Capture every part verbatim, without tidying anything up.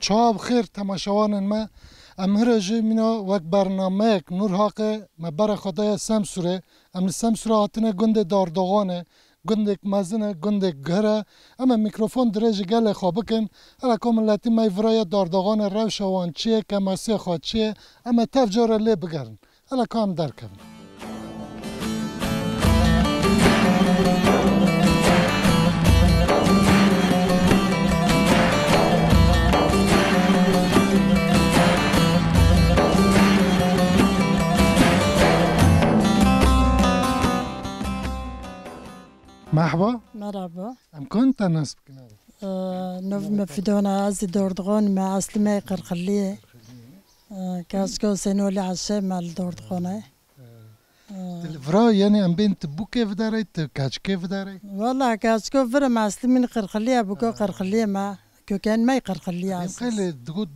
Çawa bi xêr temaşevanên me. Em hira jî mîna wek bernameyek Nûr Haqê me bere xwe daye Semsûrê. Em li Semsûrê hatine gundê Dardoxanê, gundêk mezin e, gundêk guhir e. Em ê mîkrofon dirêjî gelê xwe bikin. Hela ku miletî me yê vira ye Dardoxanê rewşa wan çi ye, kemasiya xwe çi ye, em ê tev cara lê bigerin. Hela ku em derkevin. Merhaba. Merhaba. Em kan te nas bikin abi? Ee, Nav me Fidona, ez ê Dardoxan me, eslî me Qirxiliyê. Ee, Keçika Huseyîn Olî Eşe me li Dardoxanê. Ee, Tu li vira, yani em bên tu bûkê vidarê, tu keçikê vidarê? Wala keçika vir em eslî min Qirxiliyê, bûka Qirxiliyê me. Köken me Qirxiliyê esas. Xeylê digot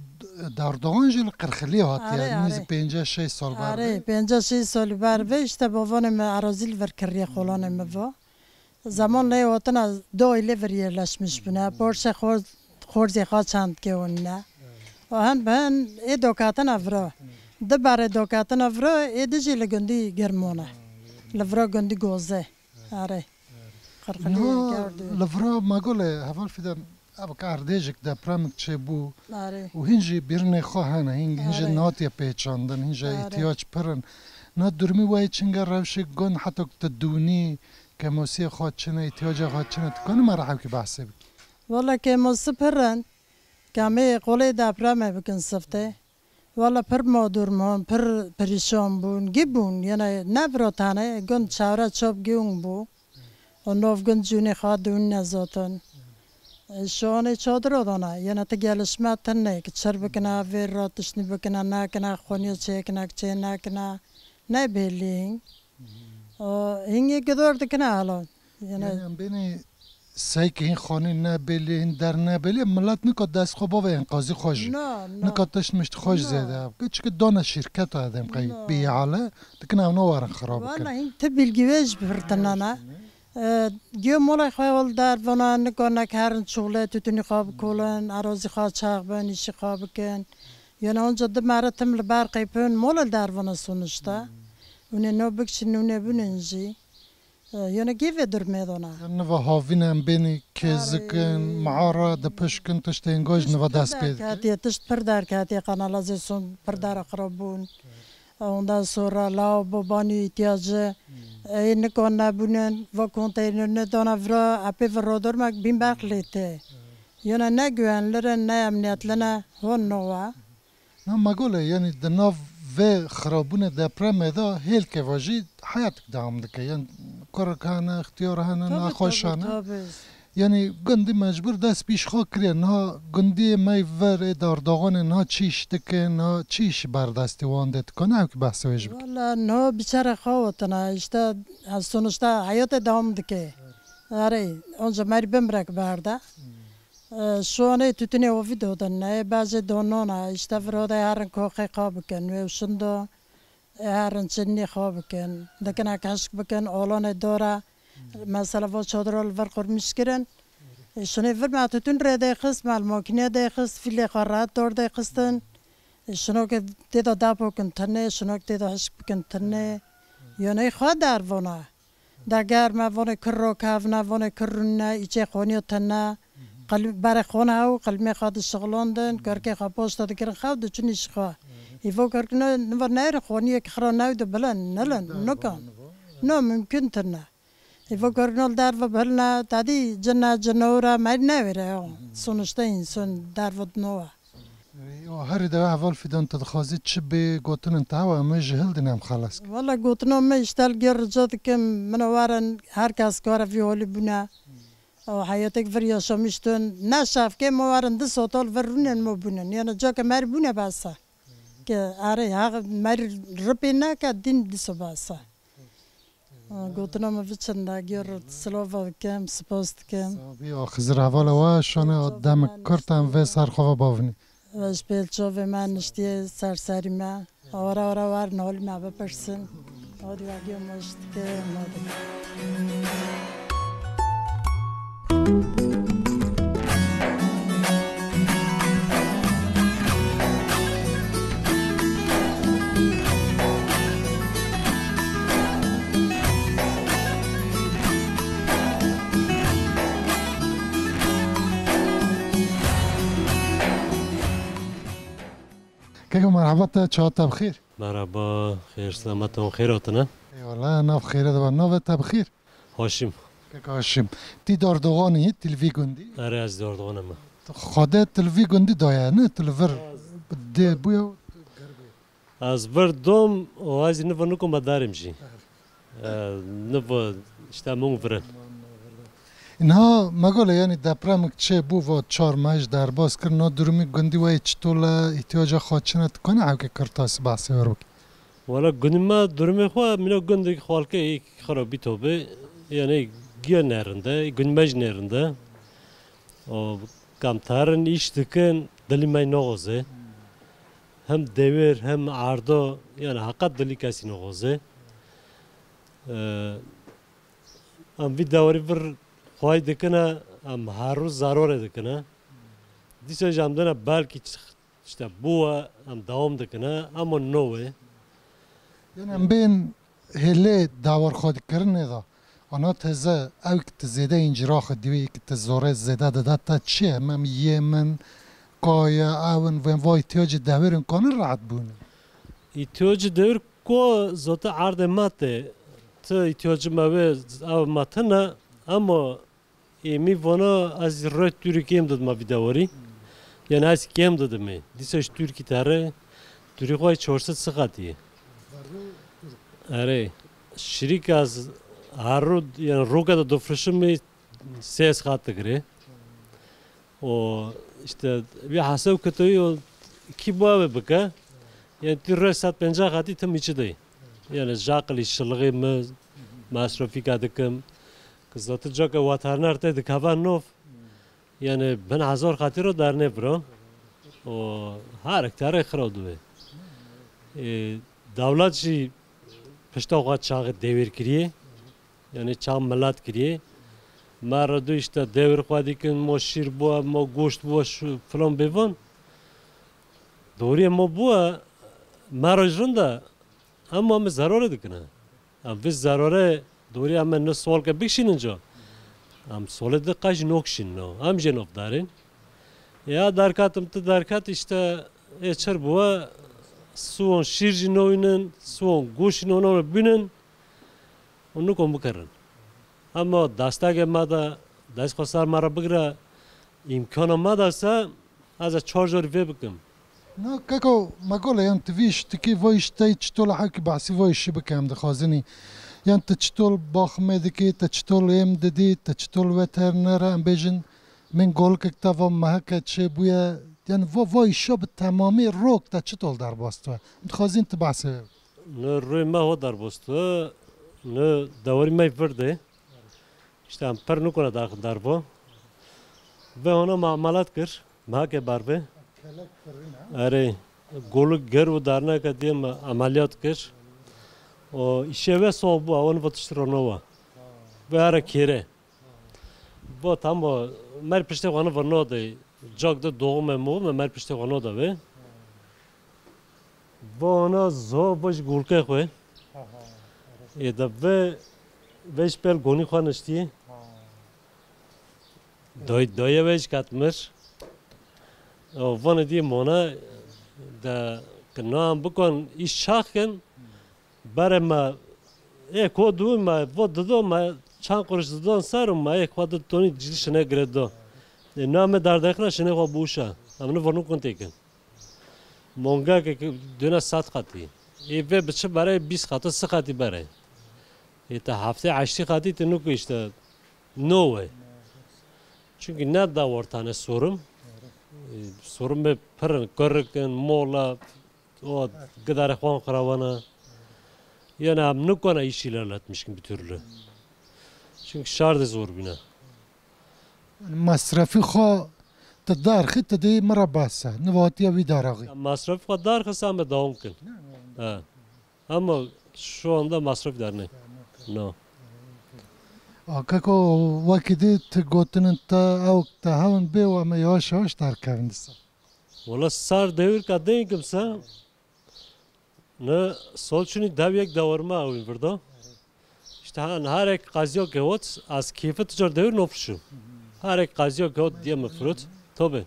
Dardoxan jî li Qirxiliyê hatiye. Are, nîzî are. Pêncî şeş sal ber Are, be. Pêncî şeş sal ber be, işte bavanê me erazî li vir kiriye, xolanê me va. Zaman lê hatina doy lê vir yerleşmiş bûne. Porşe xor-, xorzê xwe çand ke hûn ne. O hen bi hen ê dokatina vira. Di berê dokatina vira, ê di jî li gundî Girmone. Li vira gundî Goze. Are. Qirqilî Niha gerdû. Li vira Magolê heval Fidan, ev erdêjik depremik çêbû. Are. Û hîn jî bîrinê xwe hene, hîn, hîn jî Are. nehatiye pêçandin, hîn jî Are. îhtiyac pir in. Na durmî wayê çinge rewşê gund heta ku tu dûnî, kemosiyê xwe çine, îhtiyaca xwe çine, tu kanî me re hewkî behsê bikî? Wala kemosi pir in. Kamê qolê depremê bikin siftê. Wala pir madûr bûn, pir perîşan bûn, gî bûn. Yene ne vira tane, gund çewre çop gî hûn bû. Û nav gund cûnê xwe dûn nezatin. E, şanê çadira dana, yene ti gelişme tine, ki çir bikine, vêr ra tiştî bikine, nekine, xoniya çêkine, ki çê nekine. Ne bêlî hîn. O, hîngê gidor dikine hala. Yene Yani em bênê seyke hîn xanî nebêlî, hîn der nebêlî, milet nika dest xwe bavê enqazî xwe jî. Na, na. Nika tişt mişt xwe jî Na. zêde. Çike dana şîrketa edem qey Na. bî hale, dikin ew nawerin xirab bikin. Wala hîn ti bilgi wê ji firtinana. Ee, giyo molay xwe hol der vana, nika nek herin çûle, tütünî xwe bikolin, erozî xwe çax bin, îşî xwe bikin. Yene onca di mere tim li ber qeypin, mola der vana sonuçta. Hûn ê no bikişin, hûn ê binin jî. Yone gê vê durmê dona. Niva havîn em bênî kêzikin, Arê. miara, dipişkin, tiştên goj Tişt niva pir dest pê dikin. derketiye, tişt pir derketiye, kanalizasyon pir dera xirab bûn. Ondan sonra lavabo, banyo ihtiyacı. Hmm. Ê nikon nebûnin, va konteyner ne dana vira, epê vira dormek bin berx lê tê. Hmm. Yone ne güvenli ne emniyetli ne, hon nova. Na Magole, yani di nav vê xirabûnê depremê de hêlkê ve jî heyatik dewam dike. Yani kurik hene, ixtiyar hene, Tabii, nexweş tabii, hene. tabii. Yani gundî mecbur dest pîş xwe kiriye. Niha gundiyê me ver ê Dardoxanê niha çi iş dike, niha çi iş berdestî wan de dike? Ne ki behsê wê jî bike. Valla niha biçare xwe wotine. İşte, yani sonuçta hayatê dewam dike. Erê, onca merî bimrek berde. Hmm. E, şonê tütünê ovî dodin ne, bejê donona, işte virode herin koxê xwe bikin, wê şindo, e, herin çinî xwe bikin, dikine keşk bikin, olanê dora, mesela vo çodira li vir qurmîş kirin, e, şinê vir me tütün rê dê xist, me li makîne dê xist, fîlê xwe rahat dor dê xistin, e, şino ki tê de dapokin tinê, şino ki tê de hişk bikin tinê, yonê xwe dervona. Deger me vonê kir rokevne, vonê kir rûnne, îçê xoniyo tine. Qil-, berê xon hew, qilmê xwe dişixlondin, kerkê xwe poşta dikirin xew diçin îş xwe. Îvo kerkino niva neyri xoniyek xira newdi bilen, nilin, nikan. No mümkün tine. Îvo kerkino li derve bilne, tadî cine, cinora, me newêre, sonuçta insan derve dinowa. Yo, herî dewe heval Fidan, tu dixwazî çi bê gotinên te hewa, em ê ji hildin em xelas kin. Wala gotina me îşte li gêr rica dikim, min warin her kes kare vî holî bûne. Ew heyetek vir yaşamiştin. Ne şevkê me warin di sotal vir rûnen me bûnen. Yani cake merî bûne bese. Ke erê, ha merî ripê neke din diso bese. Gotina me viçin de, gêr silova dikim, spas dikim. Sabî, o Xizir hevala we, şone demik kurt em vê ser xwe ve bavnî. Ve ji pêl çavê me niştiye ser serî me. Ora ora warin holî me bipirsin. Hadi ve gê me şt dikim, hadi. Yo, merhaba te, çawa te bi xêr? Merhaba, xêr selamet hûn xêr hatine. Eyvallah, nav xêre de be. Navê te bi xêr? Haşim. Kek Haşim. Tî Dardoxanî, tî li vî gundî? Erê, ez Dardoxan im. Xwedê tu li vî gundî daye, ne? Tu li vir dê bûye û tu ger bûye. Ez vir dom û ez ê niva nikom me darêm jî. E, niva işte mung virin. Niha me gole, yanî depremik çê bû, va çar meh ji derbas kir, na durumî gundî we yê çitol e, îhtiyaca xwe çi ne, tu kane hewkê kirtasî behsê wer bikî? Wala gundî me durumê xwe, mîna gundek xalkê xirabî tobe, yanî giya ne rind e, gundî me jî ne rind e. O, kamtarin îş dikin, dilî me naxwaze. Hem dewir, hem erdo, yanî heqet dilî kesî naxwaze. Ee, em vî dewarî vir xwayî dikine, em her rû zerorê dikine. Dîsa jî em dine belkî ç-, işte bû, em dewam dikine, ama no wê. Yanî em bên hêlê dawarxwedîkirinê de, ana teze ew ki tu zêde încîra xwe dîwî, ki tu zorê zêde dida te çi ye? Em yê min, kaya, ew in, vên va îhtiyacê dewêr in, kanin rahat bûne? Îhtiyacê dewêr ko zote erdê me tê. Ti îhtiyacê me wê ew me tine, ama Ê, mi vana ez rê Tirkiyê em didima vî dewarî. Yanî ez kêm didimê. Dîsa ji Tirkî tere, Tirkî xwe çar sed sixatî ye. Erê, şirîk ez her ro, yanî roke de difrişimê sê sixat digirê. O, işte, vî hesab kitoyî o, kî bo ew bike? Yanî tu rê sed pêncah xatî tim îçi dey. Yanî jaqilî şilixê mi, masrafîka dikim. Ki zati cake waterner te dikeve nov. Yanî bin hezar xatî ro dernê biro. O, her hektarê xira dibe. E, dewlet jî pişta xwe çaxê dewêr kiriye. Yanî çax milet kiriye. Me re du işte dewêr xwe dikin, mo şîr bû, mo goşt bû, şu filan bêvan. Doriyê mo bû, me re jin de, em, em zerarê dikine. Em vê zerarê doriyê em ne solke bikşînin ca. Em solê di qej nokşînin o. Em jê nov darin. Ya derkatim ti derkat işte ê çir bû, suon şîr jî noynin, suon goşt jî noynin bînin. Û nikom bikirin. Hema destegê me de, dest xwe ser me re bigire, îmkana me de se, ez ê çar carî vê bikim. Na, keko, me gole, yan tu vî îş dikî, vay îş tey çitol e, hewkî behsî vay îşî bike, em dixwazinî. Yan tu çitol baxmê dikî, tu çitol êm didî, tu çitol veterinere, em bêjin, min golikek te va meheke çêbûye. Yan va, va îşa bi temamî rok te çitol derbas dibe. Em dixwazin tu behsê wê bikî. Ni rûyê me ho derbas dibe, ni dewarî me vir de. İşte em pir nikune daxin dervo. Ve ona me ameliyat kir, mehekê bervê. Erê, golik ger û derneke diye me ameliyat kir. O işê ve soğ bu, ewan va tişt rono wa. Ve ara kêre. Bo tam bo, mer piştê xwe ne virno de, cak de doğum em o, me mer piştê xwe no de ve. Bo ona zo, bo ji gulke xwe. Ê de ve, ve ji pel gonî xwe niştî. Doy, doye ve ji katmir. O vana diye mona de, ki nan bikon, iş çax kin. Berê me ê ko dû me vo dido me çend quruş didon ser û me ê xwe di tonî cî şine gire do. Ê na me derdexina şine xwe bûşa. Em ni vonu kun têkin. Monga ke döne sat xatî. Ê ve biçi berê bîst xatî, si xatî berê. Ê te heftê heştî xatî te nuku işte no we. Çünkü ne da ortane sorum. Ê, sorum be pirin, kırıkın, mola, O gidare xwan xirawana. Yani em nikona iş ilerletmişkin bir türlü. Çünkü şartı zor bine. Masrafî xwe tu darxî, tu dê min re behse. Nivatiya wî daraxî. Masrafî xwe darxis em dewam kin. Ha. Ama şu anda masraf dernek. No. A, keko, wekî dî tu gotinin te ew te hewin bê û em ê yavaş yavaş derkevin dîsa. Wala sar dewir ka deykim se, ne sol çûnî dev yek dewarma ewin virda. İşte han harek qaziyo ke hot, az keyfi tucar dewir nofrişu. Harek qaziyo ke hot diye mi firot, tobe.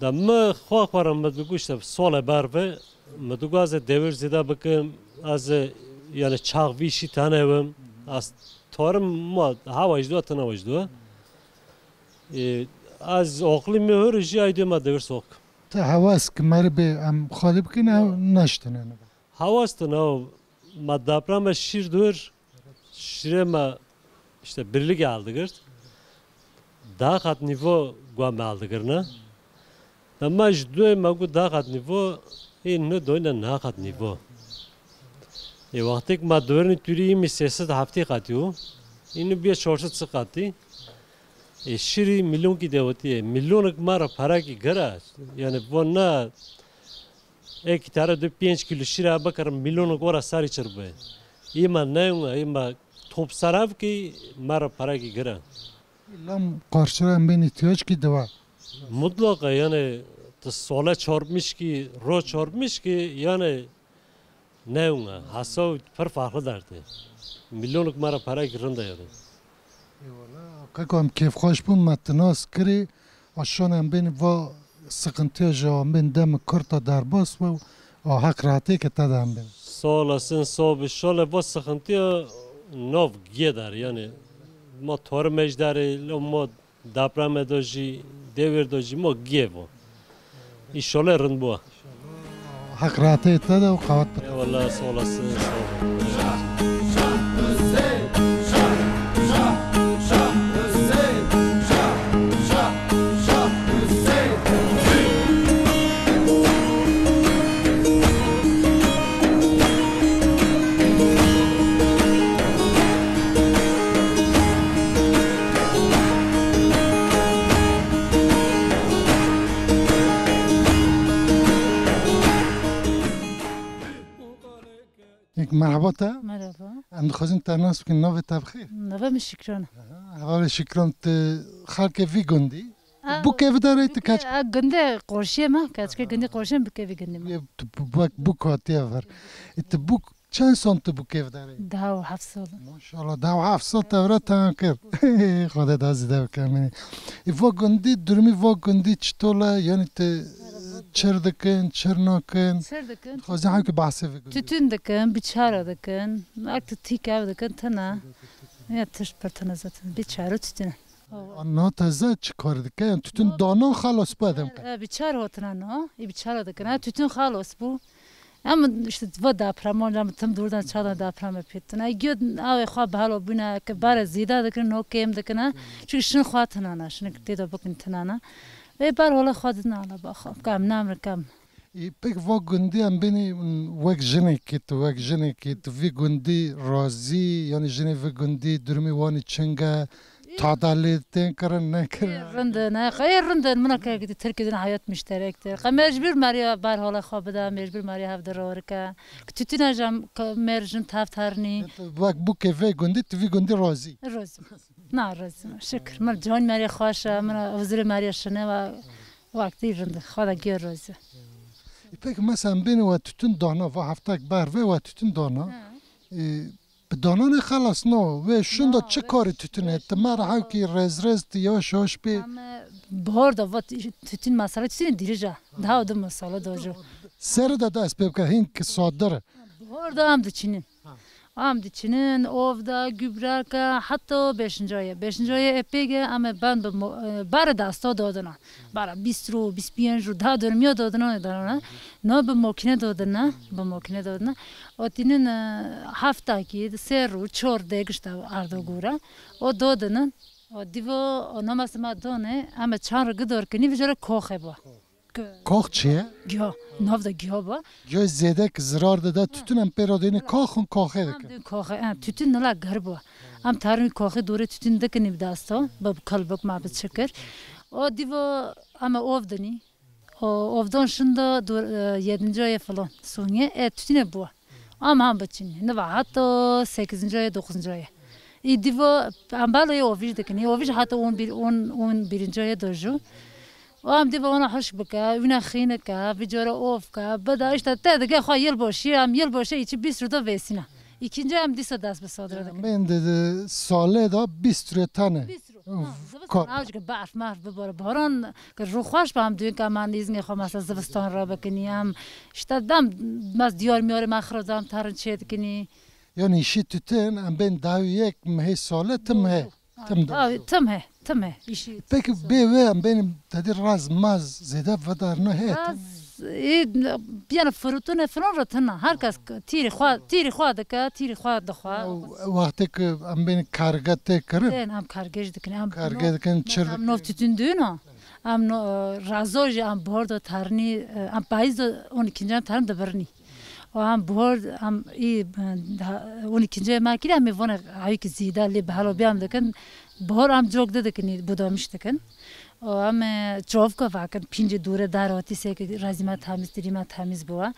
Ya min xwe xwe re min digot işte sole ber ve, min digot ez ê dewir zêde bikim, ez ê yani çax vî şî tane bim. Ez tarim ma hewa ji dua tena ji dua. E, ez aqlî min hür jî ay dê ma dewir soq. Te hewas ki meribê em xalî bikin ew neştine ne. Hewas tena, ma dapra me şîr dur, şîrê me işte birlik aldıgırt. Daha kat nivo gua me aldıgırna. Ama ji duê me gu daha kat nivo, ê ne doyne naha kat nivo. E, wextek ma duerini turi mi sêsed heftê qatî û, inu biye çarsed çi qatî. E, şiri milyon ki dewetiye. Milyonek ma ra para ki gara. Yani vo na, eki tare du pênc kilo şira bakar milyonek ora sari çirbe. Ima neyunga, ima top sarav ki ma ra para ki gara. Lam qarşıra em bên ihtiyaç ki deva. Mutlaka yani tu sole çarpmış ki, ro çarpmış ki yani ne yunga, hasa pir farklı derdi. Milyonluk mara para ki rinda yani. Eyvallah. Keko em kêfxweş bûn me tu nas kirî. A şon em bên va sıkıntıya ji em bên dem kurta derbas bû. A heq rahatê ke te de em bên. Sağ olasın, sağ ol. Şöyle va sıkıntıya nav geder yani. Ma tarım ejderê, lo ma Depremê de jî, dêwêr de jî ma gêv o. Înşallah rind bû. Heq rahatê te de û qewet bide. Eyvallah, sağ olasın, sağ olun. Yek merhaba te. Merhaba. Em dixwazin te nas bikin, navê te bi xêr? Navê min Şikran e. Aha, hevalê Şikran, tu xelkê vî gundî? A, bûkê vî derê tu bûkê, keç? A, gundê Qorşiyê me, keçikê gundê Qorşiyê me, bûkê vî gundê me. Yê, tu bu-, bak, bûk hatiye ver. E, tu bûk, çend sal tu bûkê vî derê? Deh û heft sal. Maşallah, deh û heft sal te vira te kir. Xwedê da zîde bike minî. E, va gundî, durumî va gundî çitol e? Yani tu çir dikin, çir nakin? Çir dikin. Xwezî hewkî behsê vî gundî. Tütün dikin, biçara dikin. Ak tu tîk ev dikin, tena. Ya tişt pir tena zaten. Biçara tütün. Anna teze çi kar dike? Yani tütün dana xalas bû edem ke. E, biçar hotine no, e, biçara dikine. Tütün xalas bû. Ama işte va deprem oldu, ama tam doğrudan çağdan deprem yapıyordun. Ay gö, avê xwa bihalo bune, ke bare zida dikine, no kêm dikine. Çünkü şin xwa tinana, şin tê de bikin tinana. Ve bar hola xwa didin ala baxam, kam namre kam. E, pek va gundî em bênî, wek jinekî tu, wek jinekî tu vî gundî razî, yani jinê vî gundî durumî wanî çing e, tada lê tên kirin, nekirin? Ê, rind in, e, xeyr rind in, mina ke Tirkî din hayat müşterektir. Qe mecbur meriya bar hala xwe bida, mecbur meriya hev de rorike. Ki tütüne jam, ki mer jin tev ternî. Wek bûkê vê gundî, tu vî gundî razî? Razî. Na, razî. Şükür. Min can meriya xweş e, min huzurê meriya şine ve Wextî rind e, xwe de gêr roze. E, peki mesela bêne we tütün dana, va heftek ber ve we tütün dana. He. E, bi dananê xelas no, wê şunda çi karî tütünê? Ti me re hewkî rêz rêz ti yavaş yavaş pê. Em, e, bahar da va tütün mesela, tütünê dirîj e. Daha o da mesela da jo. Serê de dest pê bike, hîn ki sadir e. Bahar da em diçînin. Em diçinin, ov da, gübre ke, heta beşinci ayê. Beşinci ayê epê ge, em ê ben bi mo-, e, bare dasta dodina. Bara bîst ru, bîst pênc ru, daha dönüm ya dodina, dodina. No bi mokine dodina, bi mokine dodina. O tinin, e, hafta ki, sê ru, çor de gişta ardo gura. O dodina. O divo, o namaz ma done, em ê çan ru gidor kini, vijara koxe bo. Kox çi ye? Giya. Nav da giya ba. Giya zêde ki zirar dide, tütün em pê re dêne kox hûn koxê dikin. Em dên koxê, e, tütün nila ger ba. Em tarî koxê dore tütün dikin bi dasta, bi kelbek ma bi çikir. O divo em ov dinî. O ovdan şinda dur, e, yedinci ayê falan. Sonye, e, tütüne bu. Ama hem biçin. Ne va hatta sekizinci ayê, dokuzuncu ayê. Î divo, em balo yê ovij dikin. Î ovij hatta on bir, on, on birinci ayê doju. O em divo ona hoş bike, wina xîne ke, vicara of ke, bida işte te dige xwa yılbaşı, em yılbaşı içi bir sürü de vesina. Îkinci em dîsa dest bi sadre dikin. Em bên di, di salê de bîst rê tene. Bîst rû. Ha, zivistan Kar- ew jî berf merf bibore. Baran ki rû xweş be em duyên ke em nîzingê xwe mesela zivistan re bikinî. Em işte dem mes diyar miyarê me xirab em terin çê dikinî. Yani îşî tutin em bên dawî yek mehê salê tim he. Tim de. Ay, tim he, tim he. Îşî. Peki bê wê em bên tedî raz maz zêde vedarna heye tim. Raz, e, yani firutune falan re tına. Herkes tîrî xwe, tîrî xwe dike, tîrî xwe dixwe. Ew wextê ki em bên karge tê kirin. Tên em karge jî dikin. Em Karge no-, dikin, çir em dikin. Nov tütün düğün o. Em no, e, razo jî em bordo tarnî, e, em payîz de on ikinci em tarn dibirinî. Û em bihor, em î, e, daha on ikinci me kirî, em ê vone ayî ki zîda lê bi helo bîyam dikin. Bihor em cok de dikin, î budamiş dikin. Û em, e, çovka vakin, pîncê dûre dar hatî sê ki razî me temiz, tirî me temiz bûa.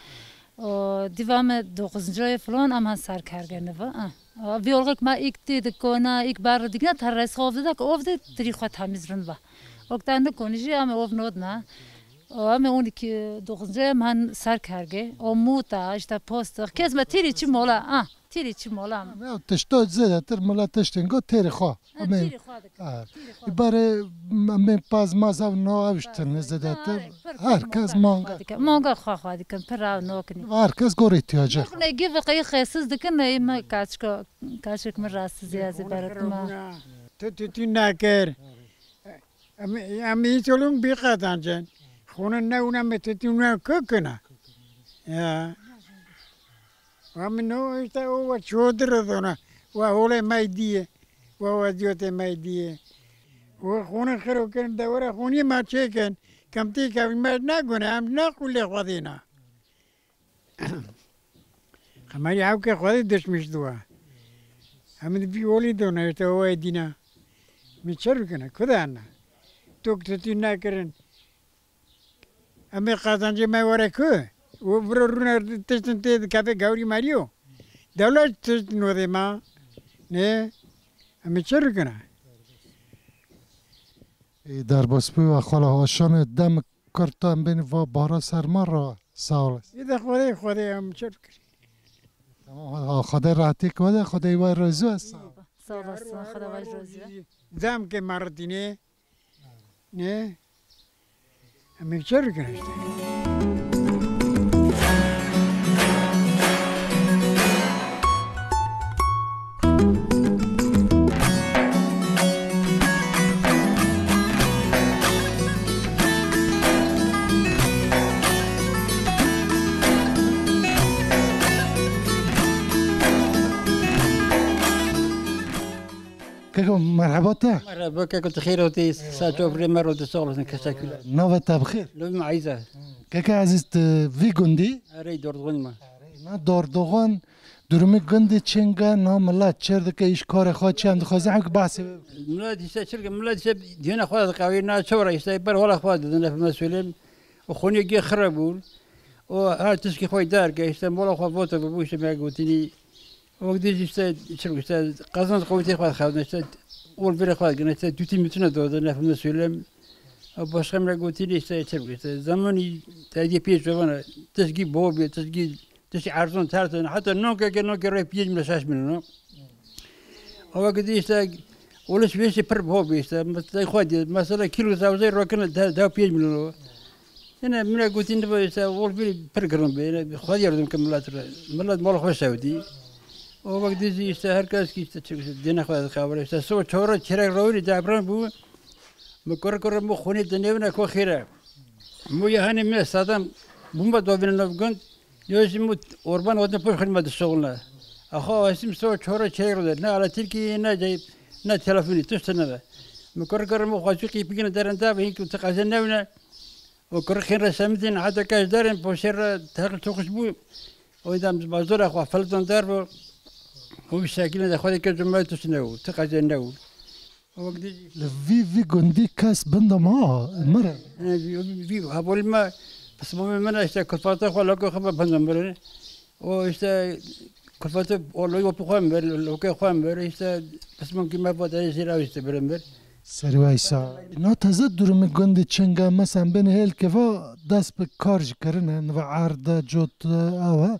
Û dîva me dokuzuncu ayê filan em han ser karge niva. Ah. Û vî olxek me îk tê dikona, îk bar dikine, ter res xov de, ov de tirî xwe temiz rind va. Ok te nikonî jî em ov nodna. Û em ê on iki dokuzuncu em han ser karge. O muta, işte posta. Kes me tîrî çi mola, ah, tîrî çi mola. Ya tişto zêdetir mila tiştên got têrê xwe. Ha, Em ê tîrî xwe dikin. Ha. Tîrî xwe. Îbarê em ê paz maz ev no ev ji tine zêdetir. Her kes manga. Manga xwe xwe dikin, pir ev nokinî. Her kes gor îhtiyacê xwe. Ne gê ve qey xêsiz dikin, ne me kaçka, kaçek min rahatsız ya zêdetir ma. Tu tütün nakir. Em, em îsolûn bî qezancên. Xûnin ne û ne me titî û ne kukina. Ya. Wa min o işte o wa çodir zona. Wa holê me dîye. Wa weziyetê me dîye. Wa xûnin xiro kirin dewera xûnî me çêkin. Kemtî kevî me ne gune, em ne qulê xwedîna. Qemerî hewkê xwedî dişmiş diwa. Em di vî olî dona, işte o wê dîna. Min çer bikine, ku de hene? Tok titî nekirin. Em ê qazancê me were ku? Û viro rûne tiştin tê dikeve gewrî merî yo. Dewlet tişt nodê ma. Ne? Em ê çer bikine? Ê, derbas bû, xala Haşanê dem Kurtan bên va bahra serma ra, sağ olasın. Yê de Xwedê, Xwedê em çer kir. Tamam, ha, Xwedê rahatî ki wede, Xwedê we rozu, sağ ol. Sağ olasın, Xwedê we rozu. Zam ke maratine. Ne? Em çer kir işte. Keko, merheba te. Merhaba, keko, tu xêr hatî, saço rê me rotî, sağ olasın, teşekkürler. Navê te bi xêr? Navê me Eyza. Keko ezîz, tu vî gundî? Erê, Dordoğan me. Na Dordoğan, durumê gundê çênge, na milet çêr dike, îş karê xwe çi em dixwazin, hewk bahsê wê bike. Milet işte çirke, milet işte diyene xwe de qawî, na çora işte ber wala xwe de ne fehme söyleyeyim. O xonî gê xire bûn. O her tişkî xwe derke, işte mola xwe vote bû, işte me gotinî. Wek dî jî işte, çi bû, işte qazanc qewetê xwe dixebin, işte ol vêrê xwe digine, işte dûtî mitine dode, ne fehme söyleyeyim. Başka me gotinî işte, çi bû, işte zamanî tedî pêş cevana, tişkî bo bê, tişkî, tişkî erzon tertin, heta nonkeke, nonke rê piyêc mil, şeş mil no. Ama ki dî işte, ol iş vêşî pir bo bê işte, mesela xwe dî, mesela kîlo zewzey rokine de, de piyêc mil no. Yine mine gotin de işte, ol vî pir girin bê, yine xwe yardım ke millet re, millet mal xwe şewdî. O wek dî jî işte her kes ki işte, dine xwe de kabire, işte so çora çerek rawî de ebran bû. Mi kur kur mu xunî dinêvine ku xêre. Mu ya hanî me sadam bûme dovîne nav gund, yo jî mu orban odin pir xunî me dişoxulne. Axo esim so çora çeyro de, ne elektrîkî, ne cey, ne telefonî, tişt ne be. Mi kur kur mu xwe çû qîpikine derin da, hîn ku ti qeze newne. O kur xîn re semidin, heta kaç derin, poşer re teqil tokuş bû. O yüzden biz bazora xwe felton der bu. O bir şekilde de xwe de ke cumbe tişt ne û, ti qeze ne û. Li vî, vî gundî kes bin de ma, mir e. Vî, vî, hevalî me, pismamê min işte kulfata xwe, lokê xwe bin de mirin. O işte kulfata, o loyê opî xwe mir, lokê xwe mir, işte pismamkî me vat, ê jêra işte birin mir. Serî we sağ. Na teze durumê gundê çênge, mesela bên hêlkê ve dest bi kar jî kirine, niva erd e, cot e, ew e.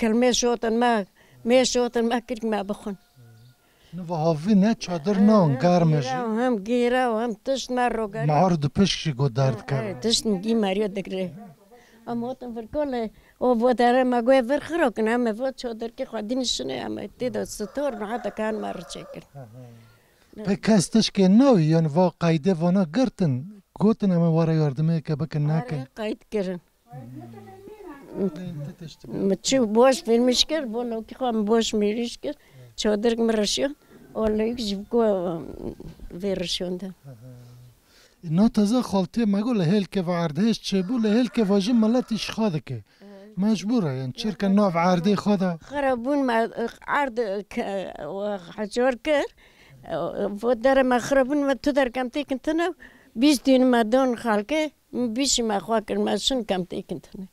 kelmê şotin me, mê şotin me kirk me bixwin. Niva havî ne çadir nan, germ e jî. Hem gîra û hem tişt me rogerî. Mar di pişk jî got derd kevin. Tişt min gî meriyo digre. Em hotin vir kolê, o vo dere me goye vir xiro kin, em vo çadirkê xwedî nişine, em tê de sitor niha de kan me riçê kir. Pê kes tişkê newî, yani va qeydê vana girtin, gotin em ê were yardimê ke bikin, nekin. Are qeyd kirin. Min çi boş vermiş kir, bo lokî xwe min boş vermiş kir. Çodirk min reşiyon. O leyik ji ku vê reşiyon de. Na teze xaltê me got li hêlkê ve erdhêj çêbû, li hêlkê ve jî milet îşxa dike. Mecbûr e, yani çirke nav erdê xwe de. Xirabûn me erd ke-, hecar kir. Vo dere me xirabûn me tu derkem têkin tine. Bîst dîn me don xalke. Bîşî me xwe kir, me şin kem têkin tine.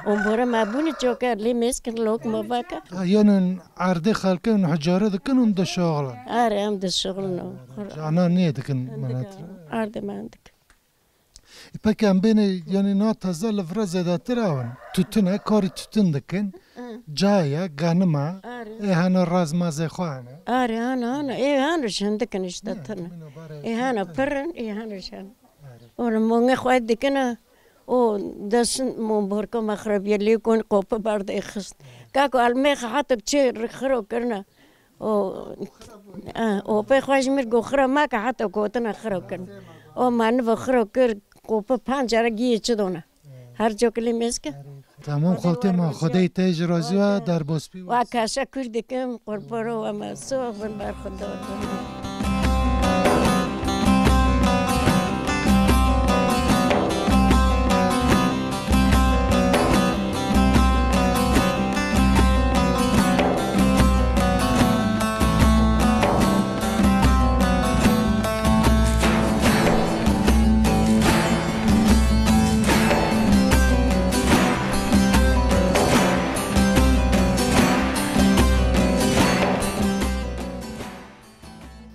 Ombore me bûne coke lê mêz kin lok me veke. Ha, yani erdê xelke hûn hicare dikin hûn dişixilin. Are em dişixilin. Cana niye dikin menet? Erdê me dikin. Peki em bênê, yanî na teze li vira zêdetir ew in. Tûtun e, karî tûtun dikin. Hı. Caya, ganima. Arê. Ê hene razmazê xwe hene. Arê, hene, hene. Ê hene jin dikin işte tune. Ê hene pir in, ê hene jin. Arê. Û mongê xwe dikine. O destin mon borka me xirabiye lê kon qopi berdê xist. Kako elmê xwe hata çê xiro kirine. O, e, o pê xwe ji mir got xira meke heta gotina xira kirin. O me niva xira kir, qopi penc care giyê çi dona. Her cokilî mêske. Tamam, xaltê me, Xwedê te ji razî we, derbas bî. Wa kese kür dikim, qurbaro we me, sox bin ber xwe dor.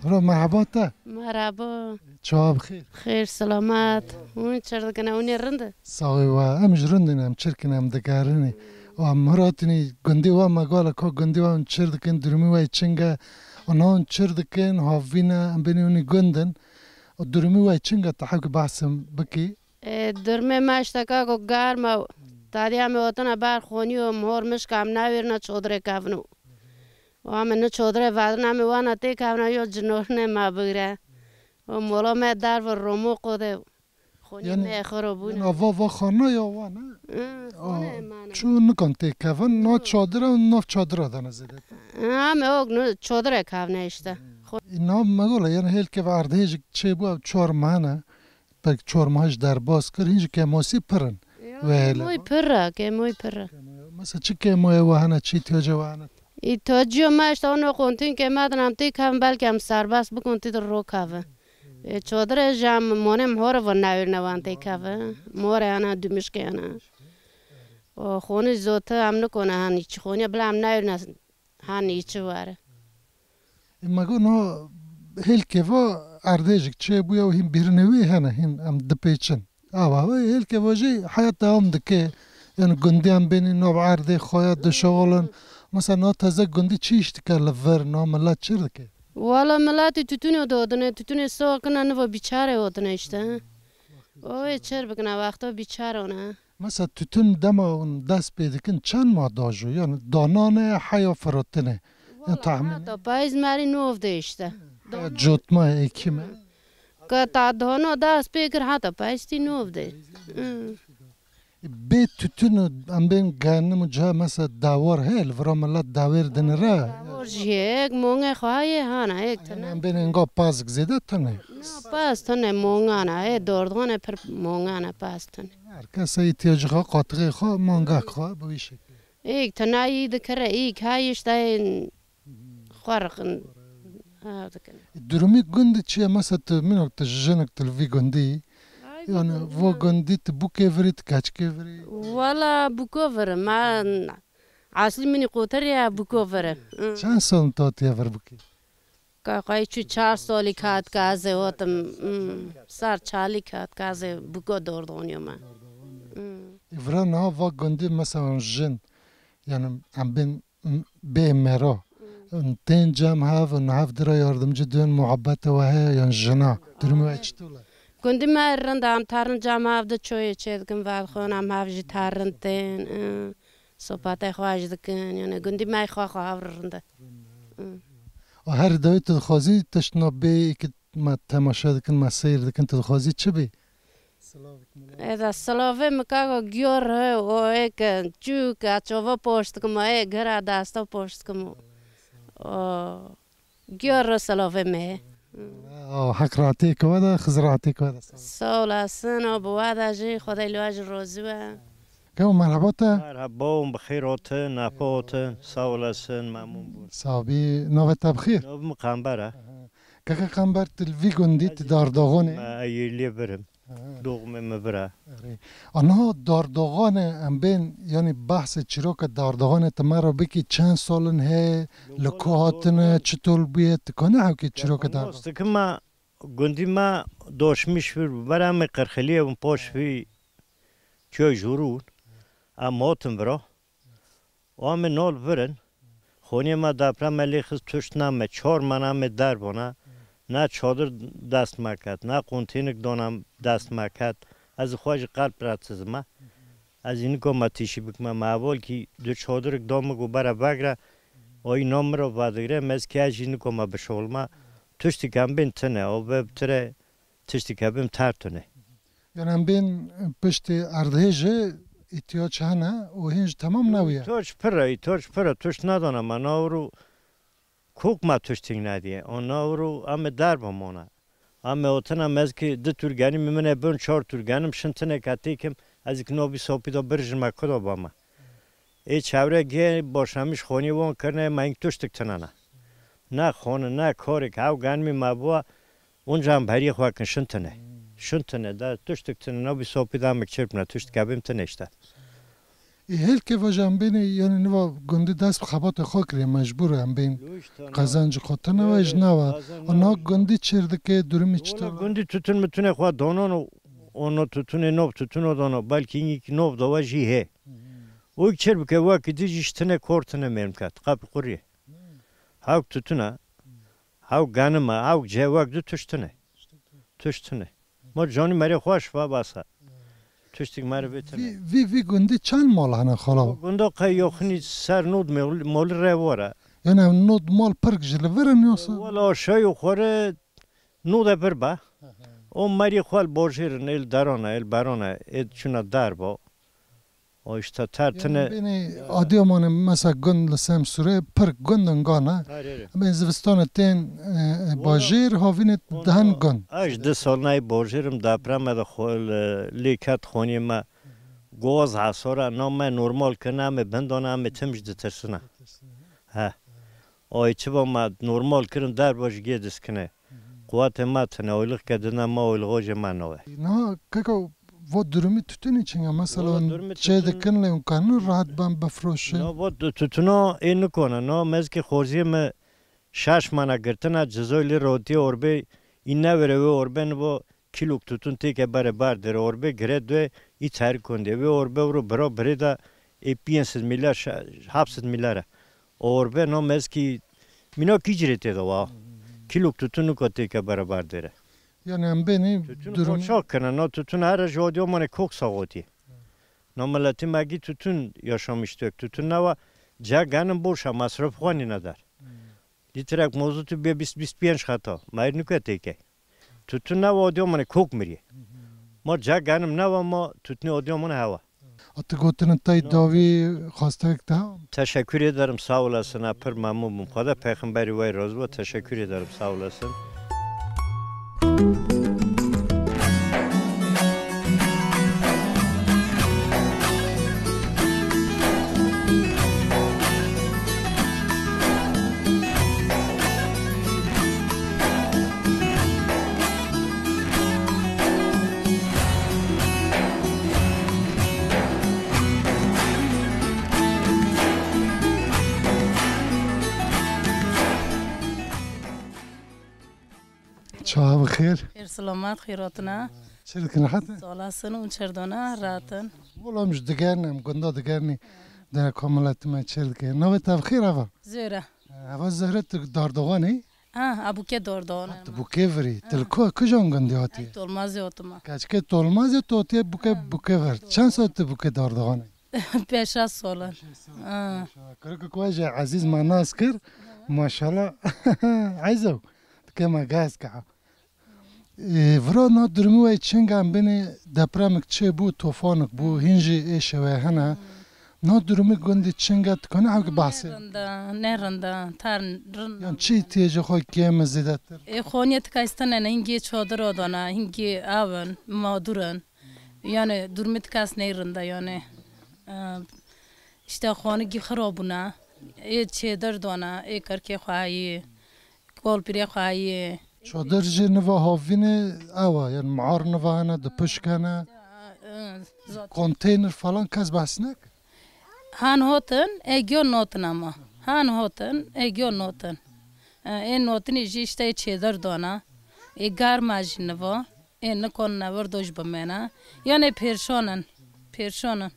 Bro, merhaba te. Merhaba. Çawa bi xêr? Xêr, selamet. Hûn çir dikine, hûn ê rind? Saxê we, em ji rind in, em çirkin, em digerin. Û em hiratinî gundî we me gala ka gundî we hûn çir dikin, durumî we çing e? Ana hûn çir dikin, havîn e, em bênî hûnî gund in. Û durumî we çing e, te hewkî behsim bikî? E, durumê me işte kako germ e. Tadiya me otine ber xonî û mihor mişka em newêrine çodirê kevno. Wa me ne çodirê vedin, em ê wana tê kevna yo cinornê me bigre. O mola me derve romo qode. Xonê me xiro bûne. Yanî va, va xana ya wan e? Hı, xonê me ne. Çû nikan tê kevin, na çadira, nav çadira de ne zêde. Hı, em ok ne çodirê kevne işte. Xo- Nav me gola, yanî hêlke ve erdhêjik çê bû ev çar mehane. Belkî çar meh ji derbas kir, hîn jî kêmosî pir in. Ya, wê hele kêmoyî pir e, kêmoyî pir e. Mesela çi kêmoyê we hene, çi îhtiyacê we hene? Îhtiyacê me işte ono kontin kême din em tê kevin, belkî em serbest bikon tê de ro kevin. E, çadire ji em monê mihore ve newêrine wan tê kevin. Mihore hene, dûmişkê hene. O xonî zote em nikone hanî çi xonî bila em newêrine hanî çi were. E, me got, no, hêlkê va erdêjik çêbûye û hîn bîrinê wî hene, hîn em dipêçin. Awa, wê hêlkê va jî heyat dewam dike. Yani gundî em bênî nav erdê xwe ya dişixulin. Mesela na teze gundî çi îş dike li vir, na milet çi dike? Wala miletî tütünê dodine, tütünê soxkine nivo bîçare odine işte. O ê çer bikine wexto bîçare one. Mesela tütün dema hûn dest pê dikin, çend ma dajo? Yani danane heya firotine? Yani tahmin. Hata payîz merî nov de işte. Heya cotma, ekîme. Ka ta dano dest pê kir, hata payîz tî nov de. Hı. Bê tütün û em bên genim û ciha mesela dawar heye, li vira milet dawêr dinire. Dawar jî heye, ek mongê xwe heye, hana, ek tune. Em bên enga pazik zêde tune. Ya, pas tune mongana, ê dordixane pir mongana pas tune. Her kes îhtiyacê xwe, qatixê xwe, mangak xwe bi wî şekilî. Êk tuna yî dikire, êk ha işte xwe riqin. Ha, dikin. Durumî gundî çi ye? Mesela tu minak tu jinik tu li vî gundî. Yani vo gundî tu bûkê virî, tu keçikê virî? Wala bûko virim. Ma eslî minî qotir ya bûko virim. Çend sal tu hatiye vir bûkê? Ka xwey çû çar salî kat ka ez ê otim, hmm, sar çalî kat ka ez ê bûko dordoniyo me. Hmm. Vira niha va gundî mesela jin, yani em bên, m-, bê mero. Hmm. Tên cem hev, niha hev dira yardımcı dön muhabbete we heye, yan jina. Durumê we çitur e? Gundî me rind e, em terin cem hev de çoyê çêdikin, vedixwin em hev jî terin tên, hmm. Sohbetê xwe ji dikin, yani gundî me xwe xwe hev rind e. Hı. Û her dawî tu dixwazî tiştna bê ki me temaşe dikin, me seyr dikin, tu dixwazî çi bî? Eda silavê min kako giyor he, o ê ke çû ke çova poşt dikim, ê gera desta poşt dikim. O. Giyor re silavê me. Aa, Heq rahatiyê ke we de, Xizir rahatiyê ke we de. Sağ olasın, o bi we de jî, Xwedê li we jî rozî we. Kevo merhaba te. Merhaba, hûn bi xêr hatin, nefa hatin, sağ olasın, memnun bûn. Sağ bî, navê te bi xêr? Navê min Qember e. Keke Qember, tu li vî gundî, tu Dardoxonê? Me, Eylê birim. Aha. Doğumê min vira. Erê. Ana Dardoxanê em bên, yanî behsê çîroka Dardoxanê tu me re bikî, çend sal in heye, li ku hatine, çitor bûye, tu kanî hewkê çîroka Dardoxanê? Mas dikim me, Gundî me doşmîş vir, bera me qirxiliyê bûn, poş vî çiyo jûrûn. Em hatin vira. Û em ê nol virin. Xoniyê me depreme lê xist, tuşt name, çar mena me derbana. Ne çadir dest me ket, ne konteynik dana dest me ket. Ez xwe ji qelb re dizime. Ez jî nikoma tişî bikime. Me hevalkî du çadirik da min, got bere vegre. Ayî na min re vedigre, me ez kî ez jî nikoma bişolme. Tiştik em bên tine, o ve tire tiştik hebim ter tune. Yani em bên piştî erdhêjê îtiyaç hene û hîn jî temam newiye. Îtiyaç pir e, îtiyaç pir e, tişt nedana me, na ûrû kok me tiştîng nediye. O na ûrû em ê derbe mane. Em ê otina mezkî du tûr genî, min ê bin çar tûr genim, şin tine ke têkim, ez ik no vî sopî de bir ji me kudo bame. Ê çewre gê başlamiş xonî won kirine, me hîn tiştik tine ne. Ne xoni, ne korek, hew genimî me bûa, onca em beriyê xwe kin şin tine. Şin tine, de tiştik tine, no vî sopî de em çirpine, tiştik ebim tine işte. Ê hêlkê vajan bênê, yani niva gundî dest bi xebatê xwe kirê, mecbûr em bên Lûş tane, qezencê xwe tine ve ji nava. Ana gundî çêr dike, durumî çi Wala tane? Gundî tutun mitune xwe donon û ono tutune nov tutun o dono. Belkî yîk nov dowa jî hê. Û çêr bike wekî dî jî ji tine kor tine mêrm ket. Qapî qurî. Hewk tutuna, hewk ganima, hewk cewek du tiştine. Tiştine. Ma canî merê xweş va basa. Tiştik merê vê tine. Vî, vî, vî gundî çend mal hene xala? Gunda qey yoxinî ser nod mol-, moli re vore. Yani ev nod mal pirk ji li vir in yoksa? Wala aşağı yukarı node bir ba. O merî xwe li bojêrin, el derana, el berana, ê çuna derbo. O işte tertine. Yani bênê Adıyamanê mesela gund li Semsûrê pir gund in gana. Her yeri. Em ê zivistana tên, e, e, Wala bajêr havînê onda dihen gund. Ez du sal nayê bajêrim, depreme de xwe-, li-, lê ket xoniyê me. Goz hesora na me normal kirine, em ê bindana, em ê tim ji ditirsina. He. Ay çiva me normal kirin derba ji gê diskine. Quwetê me tine, oyliq ke dine me oyliqo jê me nawe. Na keko vo durumî tutunî çinga, mesela Wala durumî çê tutun- dikin lê hûn kanin rahat ben bifroşin. Na vo tu-, tutuna ê nikone. Na mezkê xoziyê me şeş mana girtina, cizoy lê rotiyê orbê, î nevere wê orbe nivo kîlok tutun têke bere bar dere, orbe gire due î terikon de. Wê orbe ro bira birê da ê pênc sed milyar, şe-, heft sed milyar e. O orbe na mezkî mîna kî cirê tê de wa. Kîlok tutun niko têke bere bar dere. Yani em bênî Tutun durum- qoçak kine, na tutun her ji Adıyamanê kok saxotî. Na miletî me gî tutun yaşamış dök. Tutun newa ca ganim boşa masraf xwe nîne der. Lîtrek mozotî bê bîst, bîst pênc xeta. Mayir nike têke. Tutun newa Adıyamanê kok miriye. Ma ca ganim newa ma tutnê Adıyamanê hewa. A tu gotinên te yî dawî xwestek te? Teşekkür ederim, sağ olasın. Ha, pir memnun bûm. Xweda peyxemberî we razî bo. Teşekkür ederim, sağ olasın. Çawa bi xêr? Xêr selamet, xêratina. Çi dikin, rehat e? Sağ olasın, û çerdona, rahatin. Olam ji digernim, gunda digerni. De komeletime çi dike. Navê te bi xêr ava? Zöhre. Ava Zöhre, tu dardoxan î? Ha, a bûke dardoxan. Ha, tu bûke virî. Tu li ku, kujan gundî hatî? Ay, Tolmazê otima. Keçke Tolmazê tu hatî bûke, bûke vir. Çend sal tu bûke dardoxan î? Pênc şeş sal in. Pênc şeş sal. Ha. Pênc şeş sal. Kırık kuwa jî Aziz ma nas kir. Maşallah. Ayzo. Dike ma gaz ka. Ê, vira na durumî we çinga em bênê depremik çêbû, tofanik bû, hîn jî ê şewe hene. Na durumî gundî çinga, tu kanî hewkî behsê? Ne rinda, ne rinda, tar rinda. Yan çi îhtiyacê xwe kêm e zêdetir? Ê, xoniyê tika îstine ne, hingê çadir odana, hingê ew in, madur in. Yani durumî tika ney rinda yani. Ee, işte xonigî xirab bûna. Ê çêdir dana, ê kirkê xwe heyî. Kolpîrê xwe heye. Çadir jî niva havînê ew e, yani muar niva hene, di pişk hene. Konteyner falan kes behs neke? Han hotin, ê giyo notin ama. Han hotin, ê giyo notin. E, ê notinî jî işte çêdir dana. Ê garma jî niva, ê nikon ne wir doj bimêne. Yanê pêrşon in, pêrşon in.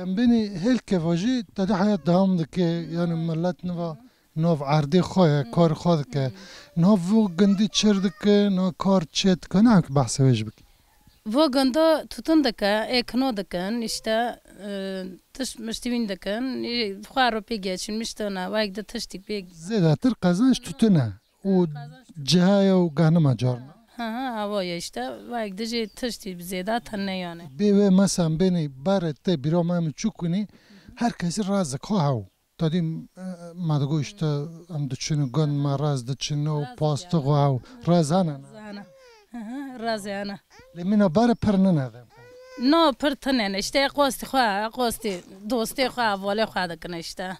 Em bênî hêlkeva jî te de heyat dewam dike, yani millet niva nav erdê xwe ye, kar xwe dike. Nav vo gundî çir dike, na kar çê dike, ne ki behsê wê jî bike. Vo gunda tutun dike, ê kino dikin, işte, e, tişt miştî wîn dikin, ê xwe ro pê geçin, miştona, wek de tiştî pê. Zêdetir qezenç tutun e. û cihaya û ganima carna. Ha, ha, ava ye işte. Vayek dijî tiştî zêda tune yani. Bê wê mesan bênî barê te bîra me min çû kunî, her kesî razek xwe hew. Tadî, e, me digo işte em diçin û gund me raz diçin û pastî xwe hew. Raz hene ne? Zana. Hı hı, raz hene. Lê mîna barê pir nine de. No, pir tune ne. İşte qostî xwe, qostî dostê xwe, hevalê xwe dikine işte.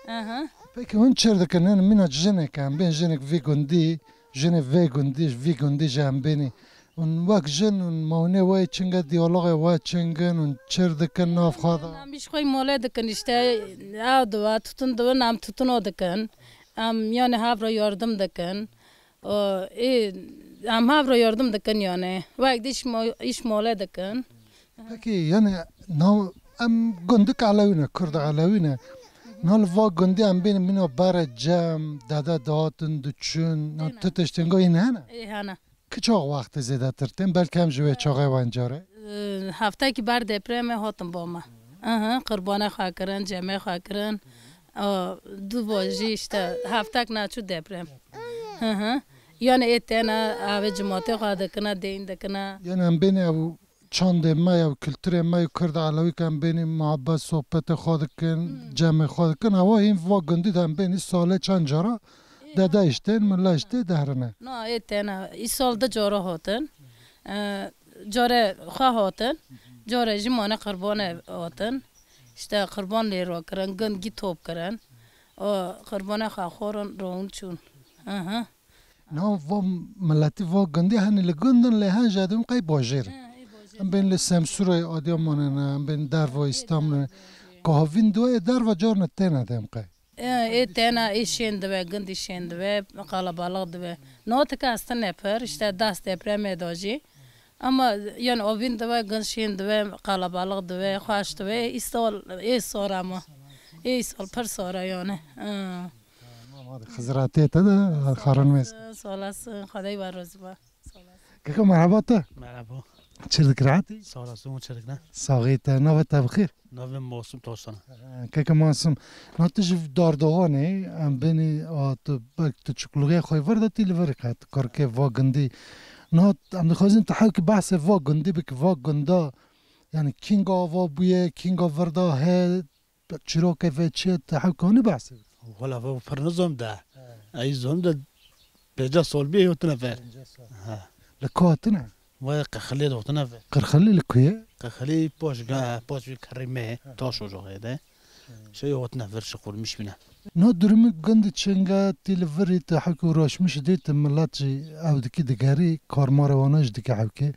Aha. Peki hûn çir dikin, hin mîna jinek em bên, jinek vî gundî, jinê vê gundî, vî gundî ji em bênî. Hûn wek jin, hûn mawinê we çinge, diyalogê we çingin, hûn çir dikin nav xwe de? Em îş xwe mole dikin işte, ew diwe, tutun diwin, em tutun o dikin. Em yani hev re yardım dikin. O, ê, em hev re yardım dikin yani. Wek de îş mo-, îş mole dikin. Peki, yani, nav, em gundik Elewî ne, Kurd Elewî ne. Na li va gundî em bên mîna berê cem, dede dihatin diçûn, na tu tiştên go hîn hene? Ê, hene. Ki çax wextê zêdetir tên? Belkî em ji wê çaxê wan carê. Ee, heftekî ber depremê hatin ba me. Aha, qurbanê xwe kirin, cemê xwe kirin. Aa, du va jî işte heftek neçû deprem. Hı hı. Yani ê têne, avê cimatê xwe dikine, deyn dikine. Yani em bên ew çandê me ye û kulturê me yê Kurd Elewî ke em bênî muhabbet sohbetê xwe dikin, cemê xwe dikin. Ewa hîn va gundî de em bênî salê çend cara dede îştên, mila îştê dehrine. Na, ê têne, îsal di cara hatin. E, care xwe hatin, care jî mane qirbanê hatin. İşte qirban lê rakirin, gund gî top kirin. O qirbanê xwe xwarin, rawin çûn. Aha. Niha va miletî va gundî henî li gund in, lê hen jî edin qey bajêr in. Em bên li Semsûrê, Adiyamanê ne, em bên derva Îstanbulê ne. Ka havîn diwe ê derva carne têne dem qey. Ê, ê têne, ê şên dibe, gundî şên dibe, qalabalix dibe. Niha ti kes tine pir, işte das depremê de jî. Ama yani havîn dibe, gund şên dibe, qalabalix dibe, xweş dibe. Ê îsal, ê sor ama. Ê îsal pir sor e yani. Ha. Tamam, hadi Xizir hatê te de, xarin mêz. Sağ olasın, Xwedê we razî be. Sağ olasın. Keko, merhaba te. Merhaba. Çi dikir hatî? Sağ olasın, çi dikine? Saxî te, navê te bi xêr? Navê Masum Taşan. Ha, keko Masum. Na tu ji Dardoxanê, em bênî, a, tu belk tu çukluxê xwe vir de tî li vir ket, kurkê va gundî. Na em dixwazin tu hewkî behsê va gundî bik, va gunda. Yani kînga ava bûye, kînga vir de he, çîrokê vê çi ye, te hewkanî behsê bike. Wela, ev pir nizom de. He. Ey zom de pênceh sal bîye yotine ver. Pênceh sal. He. Li ku hatine? Wê Qirxilê de yotine ver. Qirxilê li ku ye? Qirxilê paş ga-, paş vî kerî me, he, taş ocağê de. He. Şey yotine ver, şi qurmiş bîne. Na durumî gund çinge tî li virî te hek uğraşmış dî te millet jî ew dikî digerî, karmarê wana jî dike hewkê.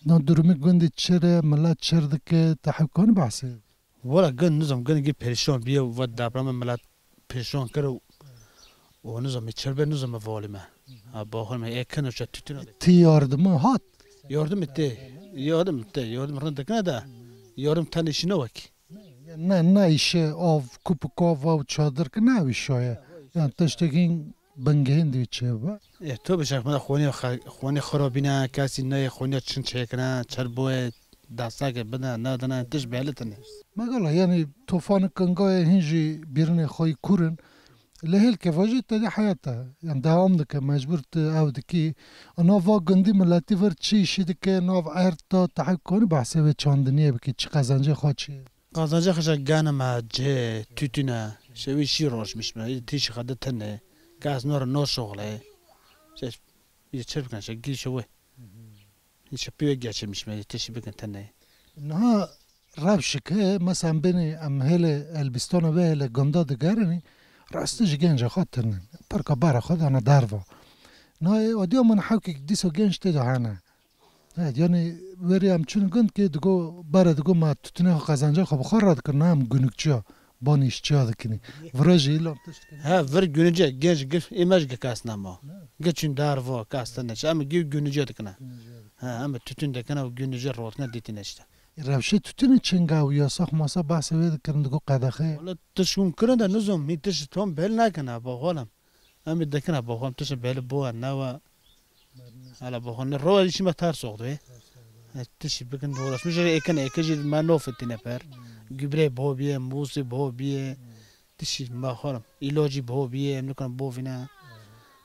Na durumî gundî çi re, millet çir dike, te hewkanî behsê? Wela gund nizam, gund gî perîşan bîye, ve depremê milet perîşan kir û, û nizam, çirbe nizam valî me. Ha, baxir me, ê kin û çe tütün alê. Ti yardımı hat? Yardım tê, yardım tê, yardım rind dikine de, yardım tenê şine wek. Ne, ne işe av, kupuk av, av çadır ki ne işe ya. Yani tiştekî bingehîn dî çêbe. Ê, tu bişek me de xwînê xe-, xwînê xirabîne, kesî neyê xwînê çin çêkine, çerboyê destekê bide, nedine, tişt belî tine. Megala, yani, tofanê kingayê hîn jî bîrinê xwe yî kûr in. Lê hêlkeva jî tedî heyat e. Yani, dewam dike, mecbûr tu ew dikî. Nav va gundî miletî vir çi îşî dike, nav erd de, te hewk kanî behsê wê çandiniyê bikî, çi qezencê xwe çi ye? Qazanca xişa ganime cê, tütüne, şewi şî roşmiş me, tîşi xede tene, gaz nor no şoğle. Şey, bir çırpıkan şey, gir şewi. Hiç piye geçirmiş me, tişi bikin tene. Niha rewşik he, mesela beni em hele Elbistana ve hele gunda digerini, rastı ji genca xwe tirnin. Parka bara xwe dana derva. Niha e, o diyor min hewkik diso genç te de hana. Evet, yani verî em çûn gund ki digo, bare digo, ma tutune xwe qezenca xwe bi xwe re dikir, na em gunukçiya. Banî îşçiya dikinî. Vira jî îlam tişt dikinî. He, vir gunice, genç gif, ê me ji gi kes nema. Gi çûn derva, kes te neçe. Em gi gunice dikine. He, em tütün dikine û gunice rotine dîtine işte. Rewşê tütünê çinga û yasax masa bahsê wê dikirin digo qedexe. Wala tişt hûn kirin de nizom, hîn tişt tom bel nakine, ba xolem. Em ê dekine, ba xolem tişt bel bo newa. Hala bo xolem, ne rowa işime ters oldu, e. E, tişt bikin dolaşmış, êkin, êkin jî me nofetine per. Gübre bo biye, musi bo biye. Tişt me xolem, îlocî bo biye, em nikan bo vine.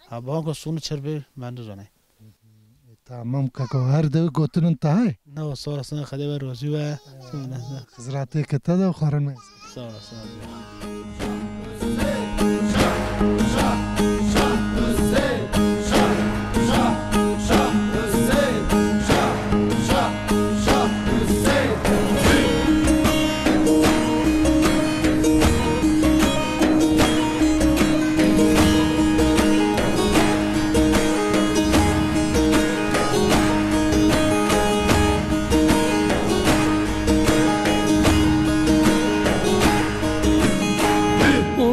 Ha, ba xolem sonu çer be, me nizone. E, tamam kaka, her dewi gotinin tahay. Ne o, sağ olasın, Xwedê we rozî we. Sağ olasın. Xizratê ke te de xwarin me. Sağ olasın.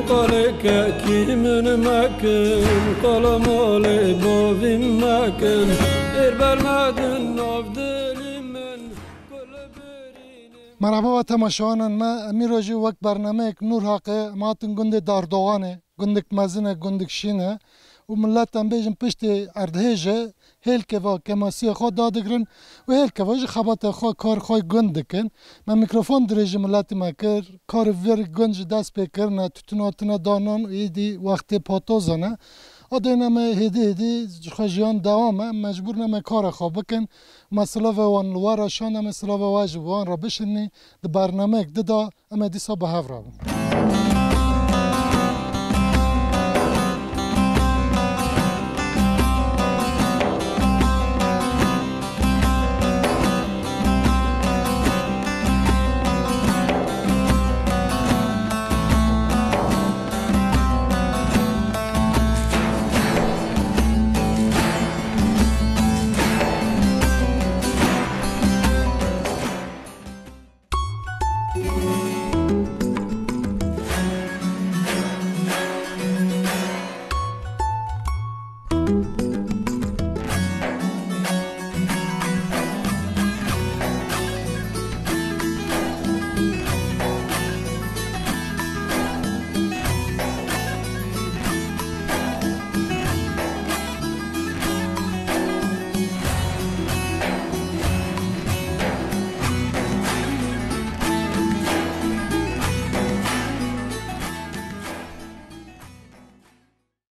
Qalê kekî min mekin, qala malê bavî mekin, êr bermedin nav dilî min. Merhaba we temaşewanan me, em îro jî wek bernameyek Nûr Haqê em hatin gundê Dardoxanê, gundek mezin e, gundek şîn e û millet em bêjin piştê erdhêje hêlkeva kêmasiyê xwe dadigrin û hêlkeva jî xebata xwe, kar xwe gund dikin. Me mîkrofon dirêjî miletî me kir, karê vê gund jî dest pê kirine, tûtûna tune danan û êdî wextê patozan e. Adê ne me hêdî hêdî ji xwe jiyan dewam e, mecbûr ne me kara xwe bikin. Me silava wan li we re şand, em ê silava we ji wan re bişinî. Di bernameyek dida em ê dîsa bi hev re bin.